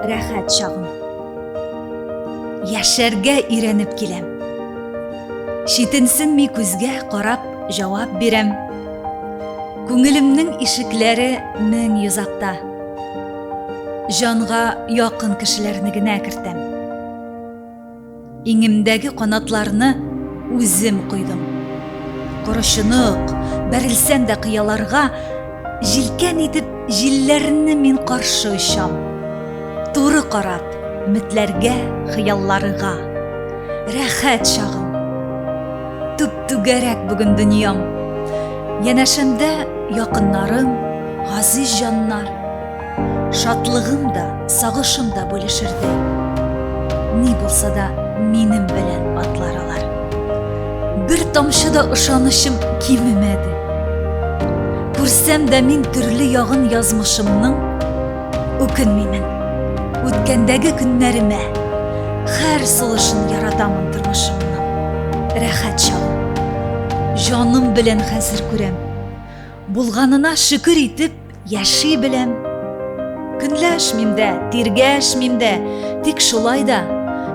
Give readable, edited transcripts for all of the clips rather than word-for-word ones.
Рәхәт чагым. Яшәргә өйрәнеп киләм. Читенсенми күзгә карап җавап бирәм. Күңелемнең ишекләре мең йозакта. Җанга якын кешеләрне генә кертәм. Иңемдәге канатларны үзем койдым. Корычынык, бәрелсәм дә кыяларга, җилкән итеп җилләрне мин каршы очам. Туры карап, өметләргә, хыялларга. Рәхәт чагым. Түп-түгәрәк бүген дөньям. Янәшәмдә якыннарым, газиз җаннар. Шатлыгым да, сагышым да бүлешердәй. Ни булса да минем белән атлар алар. Бер тамчы да ышанычым кимемәде. Күрсәм дә мин төрле ягын язмышымның, үкенмимен. Үткәндәге көннәремә, хәр сулышын яратамын тормышымның. Рәхәт чагым. Җаным белән хәзер күрәм. Булганына шөкер итеп яши беләм. Көнләшмим дә, тиргәшмим дә, тик шулай да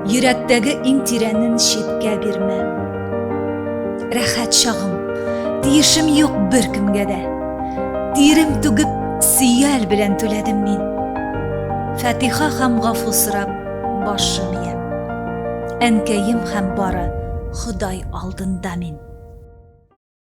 йөрәктәге иң тирәнен читкә бирмәм. Рәхәт чагым, тиешем юк беркемгә дә. Тирем түгеп, сөял белән түләдем мин. Фатиха һәм гафу сорап башым иям. Әнкәем һәм бары Ходай алдында мин.